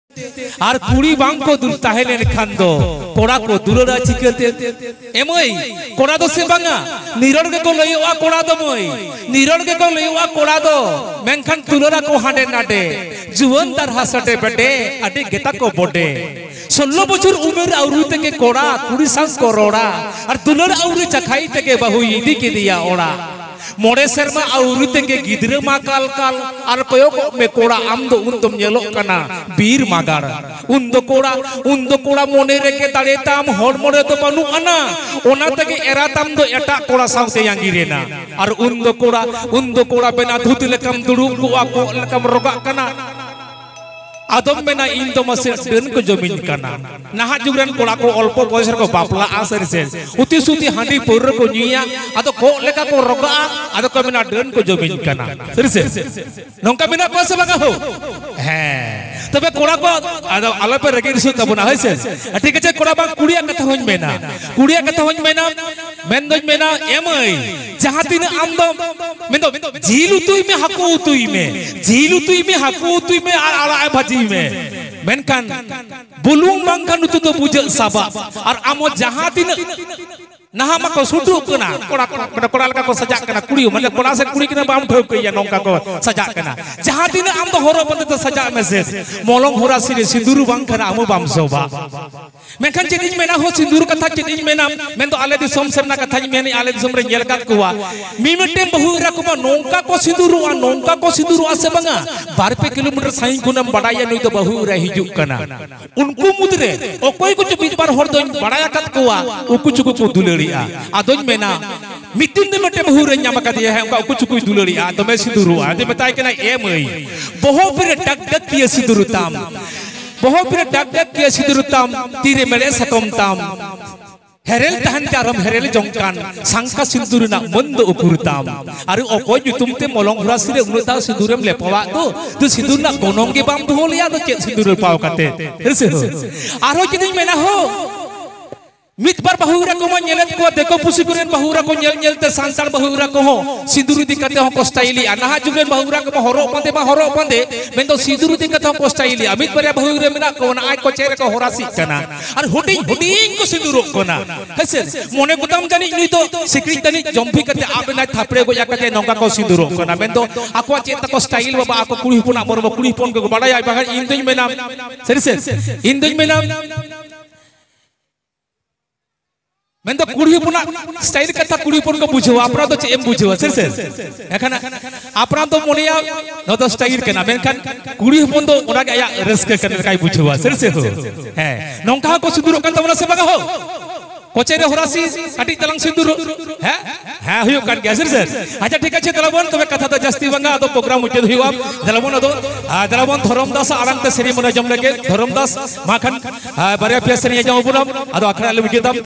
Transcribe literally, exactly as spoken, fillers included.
ᱟᱨ ᱠᱩᱲᱤ ᱵᱟᱝ ᱠᱚ ᱫᱩᱞ ᱛᱟᱦᱮᱸ ᱞᱮᱱᱠᱷᱟᱱ ᱫᱚ ᱠᱚᱲᱟ ᱠᱚ ᱫᱩᱞᱟᱹᱲᱟ ᱪᱤᱠᱟᱹᱛᱮ? ᱮ ᱢᱟᱹᱭ, ᱠᱚᱲᱟ ᱫᱚ ᱥᱮ ᱵᱟᱝᱟ, ᱱᱤᱨᱚᱲ ᱜᱮᱠᱚ ᱞᱟᱹᱭᱚᱜᱼᱟ ᱠᱚᱲᱟ ᱫᱚ ᱢᱟᱹᱭ, ᱱᱤᱨᱚᱲ ᱜᱮᱠᱚ ᱞᱟᱹᱭᱚᱜᱼᱟ ᱠᱚᱲᱟ ᱫᱚ, ᱢᱮᱱᱠᱷᱟᱱ ᱫᱩᱞᱟᱹᱲᱟ ᱠᱚ ᱦᱟᱸᱰᱮ ᱱᱟᱰᱮ, ᱡᱩᱣᱟᱹᱱ ᱫᱟᱨᱦᱟ ᱥᱟᱰᱮ ᱵᱮᱰᱮ, ᱟᱹᱰᱤ ᱜᱮᱛᱟ ᱠᱚ ᱵᱚᱰᱮ᱾ ᱥᱳᱞᱞᱳ ᱵᱚᱪᱷᱚᱨ ᱩᱢᱮᱨ ᱟᱹᱣᱨᱤ ᱛᱮᱜᱮ ᱠᱚᱲᱟ ᱠᱩᱲᱤ ᱥᱟᱶ ᱠᱚ ᱨᱚᱲᱟ, ᱟᱨ ᱫᱩᱞᱟᱹᱲ ᱟᱹᱣᱨᱤ ᱪᱟᱠᱷᱟᱭ ᱛᱮᱜᱮ ᱵᱟᱹᱦᱩᱭ ᱤᱫᱤ ᱠᱮᱫᱮᱭᱟ ᱚᱲᱟᱜ᱾ ᱢᱚᱬᱮ ᱥᱮᱨᱢᱟ ᱟᱹᱣᱨᱤ ᱛᱮᱜᱮ ᱜᱤᱫᱽᱨᱟᱹ ᱢᱟ ᱠᱟᱞ ᱠᱟᱞ, ᱟᱨ ᱠᱚᱭᱚᱜᱚᱜ ᱢᱮ ᱠᱚᱲᱟ, ᱟᱢ ᱫᱚ ᱩᱱ ᱫᱚᱢ ᱧᱮᱞᱚᱜ ᱠᱟᱱᱟ ᱵᱤᱨ ᱢᱟᱜᱟᱲ᱾ ᱩᱱ ᱫᱚ ᱠᱚᱲᱟ, ᱩᱱ ᱫᱚ ᱠᱚᱲᱟ ᱢᱚᱱᱮ ᱨᱮᱜᱮ ᱫᱟᱲᱮ ᱛᱟᱢ ᱦᱚᱲᱢᱚ ᱨᱮᱫᱚ ᱵᱟᱹᱱᱩᱜ ᱟᱱᱟ, ᱚᱱᱟ ᱛᱮᱜᱮ ᱮᱨᱟ ᱛᱟᱢ ᱫᱚ ᱮᱴᱟᱜ ᱠᱚᱲᱟ ᱥᱟᱶᱛᱮ ᱟᱸᱜᱤᱨ ᱮᱱᱟ᱾ ᱟᱨ ᱩᱱ ᱫᱚ ᱠᱚᱲᱟ, ᱩᱱ ᱫᱚ ᱠᱚᱲᱟ ᱵᱮᱱᱟ ᱫᱷᱩᱛ ᱞᱮᱠᱟᱢ ᱫᱩᱲᱩᱵ ᱠᱚᱜᱼᱟ, ᱠᱚᱜ ᱞᱮᱠᱟᱢ ᱨᱚᱜᱟᱜ ᱠᱟᱱᱟ᱾ ᱟᱫᱚᱢ ᱢᱮᱱᱟ, "ᱤᱧ ᱫᱚ ᱢᱟᱥᱮ ᱰᱟᱹᱱ ᱠᱚ ᱡᱚᱢᱤᱧ ᱠᱟᱱᱟ᱾" ᱱᱟᱦᱟᱜ ᱡᱩᱜᱽ ᱨᱮᱱ ᱠᱚᱲᱟ ᱠᱚ ᱚᱞᱯᱚ ᱵᱚᱭᱮᱥ ᱨᱮᱠᱚ ᱵᱟᱯᱞᱟᱜᱼᱟ, ᱥᱟᱹᱨᱤ ᱥᱮ? ᱩᱛᱤ ᱥᱩᱛᱤ ᱦᱟᱺᱰᱤ ᱯᱟᱹᱣᱨᱟᱹ ᱠᱚ ᱧᱩᱭᱟ, ᱟᱫᱚ ᱠᱚᱜ ᱞᱮᱠᱟ ᱠᱚ ᱨᱚᱜᱟᱜᱼᱟ, ᱟᱫᱚ ᱠᱚ ᱢᱮᱱᱟ, "ᱰᱟᱹᱱ ᱠᱚ ᱡᱚᱢᱤᱧ ᱠᱟᱱᱟ᱾" ᱥᱟᱹᱨᱤ ᱥᱮ? ᱱᱚᱝᱠᱟ ᱢᱮᱱᱟᱜ ᱠᱚᱣᱟ ᱥᱮ ᱵᱟᱝᱟ ᱦᱳ? ᱦᱮᱸ᱾ ᱛᱚᱵᱮ ᱠᱚᱲᱟ ᱠᱚ, ᱟᱫᱚ ᱟᱞᱚᱯᱮ ᱨᱟᱹᱜᱤ ᱨᱟᱹᱥᱩᱜ ᱛᱟᱵᱚᱱᱟ, ᱦᱳᱭ ᱥᱮ? ᱴᱷᱤᱠ ᱟᱪᱷᱮ, ᱠᱚᱲᱟ ᱵᱟᱝ, ᱠᱩᱲᱤᱭᱟᱜ ᱠᱟᱛᱷᱟ ᱦᱚᱧ ᱢᱮᱱᱟ, ᱠᱩᱲᱤᱭᱟᱜ ᱠᱟᱛᱷᱟ ᱦᱚᱧ ᱢᱮᱱᱟ, ᱢᱮᱱᱫᱚᱧ ᱢᱮᱱᱟ, ᱮ ᱢᱟᱹᱭ, ᱡᱟᱦᱟᱸ ᱛᱤᱱᱟᱹᱜ ᱟᱢ ᱫᱚ, ᱢᱮᱱᱫᱚ, ᱡᱤᱞ ᱩᱛᱩᱭ ᱢᱮ, ᱦᱟᱹᱠᱩ ᱩᱛᱩᱭ ᱢᱮ, ᱡᱤᱞ ᱩᱛᱩᱭ ᱢᱮ, ᱦᱟᱹᱠᱩ ᱩᱛᱩᱭ ᱢᱮ, ᱟᱨ ᱟᱲᱟᱜ ᱮ ᱵᱷᱟᱹᱡᱤᱭ ᱢᱮ, ᱢᱮᱱᱠᱷᱟᱱ ᱵᱩᱞᱩᱝ ᱵᱟᱝᱠᱷᱟᱱ ᱩᱛᱩ ᱫᱚ ᱵᱩᱡᱷᱟᱹᱜ ᱥᱟᱵᱟᱜ᱾ ᱟᱨ ᱟᱢ ᱦᱚᱸ ᱡᱟᱦᱟᱸ ᱛᱤᱱᱟᱹᱜ, ᱱᱟᱦᱟᱜ ᱢᱟᱠᱚ ᱥᱩᱴᱩᱜ ᱠᱟᱱᱟ, ᱠᱚᱲᱟ ᱠᱚ, ᱢᱟᱱᱮ ᱠᱚᱲᱟ ᱞᱮᱠᱟ ᱠᱚ ᱥᱟᱡᱟᱜ ᱠᱟᱱᱟ, ᱠᱩᱲᱤ ᱦᱚᱸ, ᱢᱟᱱᱮ ᱠᱚᱲᱟ ᱥᱮ ᱠᱩᱲᱤ ᱠᱟᱱᱟ ᱵᱟᱢ ᱴᱷᱟᱹᱣᱠᱟᱹᱭᱟ, ᱱᱚᱝᱠᱟ ᱠᱚ ᱥᱟᱡᱟᱜ ᱠᱟᱱᱟ᱾ ᱡᱟᱦᱟᱸ ᱛᱤᱱᱟᱹᱜ ᱟᱢ ᱫᱚ ᱦᱚᱨᱚᱜ ᱵᱟᱸᱫᱮ ᱛᱮ ᱥᱟᱡᱟᱜ ᱢᱮᱥᱮ, ᱢᱚᱞᱚᱝ ᱦᱚᱨᱟᱥᱤ ᱨᱮ ᱥᱤᱸᱫᱩᱨ ᱵᱟᱝᱠᱷᱟᱱ ᱟᱢ ᱦᱚᱸ ᱵᱟᱢ ᱥᱚᱵᱷᱟ᱾ ᱢᱮᱱᱠᱷᱟᱱ ᱪᱮᱫ ᱤᱧ ᱢᱮᱱᱟ ᱦᱳ, ᱥᱤᱸᱫᱩᱨ ᱠᱟᱛᱷᱟ ᱪᱮᱫ ᱤᱧ ᱢᱮᱱᱟ, ᱢᱮᱱᱫᱚ ᱟᱞᱮ ᱫᱤᱥᱚᱢ ᱥᱮᱫ ᱨᱮᱱᱟᱜ ᱠᱟᱛᱷᱟᱧ ᱢᱮᱱᱮᱫ, ᱟᱞᱮ ᱫᱤᱥᱚᱢ ᱨᱮ ᱧᱮᱞ ᱟᱠᱟᱫ ᱠᱚᱣᱟ, ᱢᱤᱢᱤᱫᱴᱮᱱ ᱵᱟᱹᱦᱩ ᱮᱨᱟ ᱠᱚᱢᱟ ᱱᱚᱝᱠᱟ ᱠᱚ ᱥᱤᱸᱫᱩᱨᱚᱜᱼᱟ, ᱱᱚᱝᱠᱟ ᱠᱚ ᱥᱤᱸᱫᱩᱨᱚᱜᱼᱟ ᱥᱮ ᱵᱟᱝᱟ, ᱵᱟᱨ ᱯᱮ ᱠᱤᱞᱳᱢᱤᱴᱟᱨ ᱥᱟᱺᱜᱤᱧ ᱠᱷᱚᱱᱮᱢ ᱵᱟᱰᱟᱭᱟ ᱱᱩᱭ ᱫᱚ ᱵᱟᱹᱦᱩ ᱮᱨᱟᱭ ᱦᱤᱡᱩᱜ ᱠᱟᱱᱟ᱾ ᱩᱱᱠᱩ ᱢᱩᱫᱽᱨᱮ ᱚᱠᱚᱭ ᱠᱚᱪᱚ ᱢᱤᱫ ᱵᱟᱨ ᱦᱚᱲ ᱫᱚᱧ ᱵᱟᱲᱟᱭ ᱟᱠᱟᱫ ᱠᱚᱣᱟ, ᱩᱠᱩ ᱪᱩᱠᱩ ᱠᱚ ᱫᱩᱞᱟᱹᱲᱤᱜᱼᱟ᱾ ᱟᱫᱚᱧ ᱢᱮᱱᱟ, ᱢᱤᱫ ᱫᱤᱱ ᱫᱚ ᱢᱤᱫᱴᱮᱱ ᱵᱟᱹᱦᱩ ᱨᱮᱧ ᱧᱟᱢ ᱟᱠᱟᱫᱮᱭᱟ, ᱦᱮᱸ, ᱚᱱᱠᱟ ᱩᱠᱩ ᱪᱩᱠᱩᱭ ᱫᱩᱞᱟᱹᱲᱤᱜᱼᱟ᱾ ᱫᱚᱢᱮ ᱥᱤᱸᱫᱩᱨᱚᱜᱼᱟ᱾ ᱟᱫᱚᱧ ᱢᱮᱛᱟᱭ ᱠᱟᱱᱟ, "ᱮ ᱢᱟᱹᱭ, ᱵᱚᱦᱚᱜ ᱨᱮ ᱰᱟᱠ ᱰᱟᱠ ᱠᱤᱭᱟᱹ ᱥᱤᱸᱫᱩᱨ ᱛᱟᱢ, ᱵᱚᱦᱚᱜ ᱨᱮ ᱰᱟᱠ ᱰᱟᱠ ᱠᱤᱭᱟᱹ ᱥᱤᱸᱫᱩᱨ ᱛᱟᱢ, ᱛᱤᱨᱮ ᱢᱮᱲᱦᱮᱫ ᱥᱟᱠᱚᱢ ᱛᱟᱢ, ᱦᱮᱨᱮᱞ ᱛᱟᱦᱮᱱ ᱛᱮ ᱟᱨᱦᱚᱸᱢ ᱦᱮᱨᱮᱞ ᱡᱚᱝ ᱠᱟᱱ, ᱥᱟᱝᱠᱟ ᱥᱤᱸᱫᱩᱨ ᱨᱮᱱᱟᱜ ᱢᱟᱹᱱ ᱫᱚ ᱩᱠᱩᱨ ᱛᱟᱢ?" ᱟᱨ ᱚᱠᱚᱭ ᱧᱩᱛᱩᱢ ᱛᱮ ᱢᱚᱞᱚᱝ ᱦᱚᱨᱟᱥᱤ ᱨᱮ ᱩᱱᱟᱹᱜ ᱫᱷᱟᱣ ᱥᱤᱸᱫᱩᱨᱮᱢ ᱞᱮᱯᱟᱣᱟᱫ ᱫᱚ, ᱫᱚ ᱥᱤᱸᱫᱩᱨ ᱨᱮᱱᱟᱜ ᱜᱚᱱᱚᱝ ᱜᱮ ᱵᱟᱢ ᱫᱚᱦᱚ ᱞᱮᱭᱟ, ᱟᱫᱚ ᱪᱮᱫ ᱥᱤᱸᱫᱩᱨ ᱞᱮᱯᱟᱣ ᱠᱟᱛᱮ? ᱦᱮᱸ ᱥᱮ ᱦᱳ? ᱟᱨᱦᱚᱸ ᱪᱮᱫ ᱤᱧ ᱢᱮᱱᱟ ᱦᱳ, ᱢᱤᱫ ᱵᱟᱨ ᱵᱟᱹᱦᱩ ᱮᱨᱟ ᱠᱚᱢᱟ ᱧᱮᱞᱮᱫ ᱠᱚᱣᱟ, ᱫᱤᱠᱩ ᱯᱩᱥᱤ ᱠᱚᱨᱮᱱ ᱵᱟᱹᱦᱩ ᱮᱨᱟ ᱠᱚ ᱧᱮᱞ ᱧᱮᱞ ᱛᱮ ᱥᱟᱱᱛᱟᱲ ᱵᱟᱹᱦᱩ ᱮᱨᱟ ᱠᱚᱦᱚᱸ ᱥᱤᱸᱫᱩᱨ ᱤᱫᱤ ᱠᱟᱛᱮ ᱦᱚᱸ ᱠᱚ ᱥᱴᱟᱭᱤᱞᱤᱜᱼᱟ᱾ ᱱᱟᱦᱟᱜ ᱡᱩᱜᱽ ᱨᱮᱱ ᱵᱟᱹᱦᱩ ᱮᱨᱟ ᱠᱚᱢᱟ ᱦᱚᱨᱚᱜ ᱵᱟᱸᱫᱮ ᱢᱟ ᱦᱚᱨᱚᱜ ᱵᱟᱸᱫᱮ, ᱢᱮᱱᱫᱚ ᱥᱤᱸᱫᱩᱨ ᱤᱫᱤ ᱠᱟᱛᱮ ᱦᱚᱸ ᱠᱚ ᱥᱴᱟᱭᱤᱞᱤᱜᱼᱟ᱾ ᱢᱤᱫ ᱵᱟᱨᱭᱟ ᱵᱟᱹᱦᱩ ᱮᱨᱟ ᱢᱮᱱᱟᱜ ᱠᱚᱣᱟ, ᱚᱱᱟ ᱟᱡ ᱠᱚᱪᱮ ᱨᱮᱠᱚ ᱦᱚᱨᱟᱥᱤᱜ ᱠᱟᱱᱟ ᱟᱨ ᱦᱩᱰᱤᱧ ᱦᱩᱰᱤᱧ ᱠᱚ ᱥᱤᱸᱫᱩᱨᱚᱜ ᱠᱟᱱᱟ᱾ ᱦᱮᱸᱥᱮ, ᱢᱚᱱᱮ ᱠᱚᱛᱟᱢ ᱡᱟᱹᱱᱤᱡ ᱱᱩᱭ ᱫᱚ ᱥᱤᱠᱲᱤᱡ ᱛᱟᱹᱱᱤᱡ ᱡᱚᱢᱵᱷᱤ ᱠᱟᱛᱮ ᱟᱵ ᱮᱱᱟᱭ, ᱛᱷᱟᱯᱲᱮ ᱜᱚᱡ ᱟᱠᱟᱫᱮ, ᱱᱚᱝᱠᱟ ᱠᱚ ᱥᱤᱸᱫᱩᱨᱚᱜ ᱠᱟᱱᱟ᱾ ᱢᱮᱱᱫᱚ ᱟᱠᱚᱣᱟᱜ ᱪᱮᱫ ᱛᱟᱠᱚ ᱥᱴᱟᱭᱤᱞ ᱵᱟᱵᱟ, ᱟᱠᱚ ᱠᱩᱲᱤ ᱦᱚᱯᱚᱱᱟᱜ ᱢᱚᱨᱢᱚ ᱠᱩᱲᱤ ᱦᱚᱯᱚᱱ ᱠᱚ ᱵᱟᱲᱟᱭᱟ᱾ ᱵᱟᱠᱷᱟᱱ ᱤᱧ ᱫᱩᱧ ᱢᱮᱱᱟ, ᱥᱟᱹᱨᱤ ᱥᱮ, ᱤᱧ ᱫᱩᱧ ᱢᱮᱱᱟ, ᱢᱮᱱᱫᱚ ᱠᱩᱲᱤ ᱦᱚᱯᱚᱱᱟᱜ ᱥᱴᱟᱭᱤᱞ ᱠᱟᱛᱷᱟ ᱠᱩᱲᱤ ᱦᱚᱯᱚᱱ ᱠᱚ ᱵᱩᱡᱷᱟᱹᱣᱟ, ᱟᱯᱱᱟᱨ ᱫᱚ ᱪᱮᱫ ᱮᱢ ᱵᱩᱡᱷᱟᱹᱣᱟ? ᱥᱟᱹᱨᱤ ᱥᱮ? ᱮᱱᱠᱷᱟᱱ ᱟᱯᱱᱟᱨ ᱫᱚ ᱢᱚᱱᱮᱭᱟ ᱱᱚᱣᱟ ᱫᱚ ᱥᱴᱟᱭᱤᱞ ᱠᱟᱱᱟ, ᱢᱮᱱᱠᱷᱟᱱ ᱠᱩᱲᱤ ᱦᱚᱯᱚᱱ ᱫᱚ ᱚᱱᱟᱜᱮ ᱟᱭᱟᱜ ᱨᱟᱹᱥᱠᱟᱹ ᱠᱟᱱ ᱞᱮᱠᱟᱭ ᱵᱩᱡᱷᱟᱹᱣᱟ᱾ ᱥᱟᱹᱨᱤ ᱥᱮ ᱦᱳ? ᱦᱮᱸ, ᱱᱚᱝᱠᱟ ᱦᱚᱸᱠᱚ ᱥᱤᱸᱫᱩᱨᱚᱜ ᱠᱟᱱ ᱛᱟᱵᱚᱱᱟ ᱥᱮ ᱵᱟᱝᱟ ᱦᱳ? ᱠᱚᱪᱮ ᱨᱮ ᱦᱚᱨᱟᱥᱤ, ᱠᱟᱹᱴᱤᱡ ᱛᱟᱞᱟᱝ ᱥᱤᱸᱫᱩᱨ᱾ ᱦᱮᱸ, ᱦᱮᱸ, ᱦᱩᱭᱩᱜ ᱠᱟᱱ ᱜᱮᱭᱟ᱾ ᱥᱟᱹᱨᱤ ᱥᱮ? ᱟᱪᱪᱷᱟ, ᱴᱷᱤᱠ ᱟᱪᱷᱮ, ᱫᱮᱞᱟ ᱵᱚᱱ ᱛᱚᱵᱮ ᱠᱟᱛᱷᱟ ᱫᱚ ᱡᱟᱹᱥᱛᱤ ᱵᱟᱝᱟ, ᱟᱫᱚ ᱯᱨᱳᱜᱨᱟᱢ ᱢᱩᱪᱟᱹᱫ ᱦᱩᱭᱩᱜᱼᱟ᱾ ᱫᱮᱞᱟ ᱵᱚᱱ ᱟᱫᱚ, ᱟᱨ ᱫᱮᱞᱟ ᱵᱚᱱ ᱫᱷᱚᱨᱚᱢ ᱫᱟᱥ ᱟᱲᱟᱝ ᱛᱮ ᱥᱮᱨᱮᱧ ᱵᱚᱱ ᱟᱸᱡᱚᱢ ᱞᱮᱜᱮ᱾ ᱫᱷᱚᱨᱚᱢ ᱫᱟᱥ, ᱢᱟ ᱠᱷᱟᱱ, ᱟᱨ ᱵᱟᱨᱭᱟ ᱯᱮᱭᱟ ᱥᱮᱨᱮᱧ ᱟᱸᱡᱚᱢ ᱟᱵᱚᱱᱟ, ᱟᱫᱚ ᱟᱠᱷᱲᱟ ᱞᱮ ᱢᱩᱪᱟᱹᱫᱟ᱾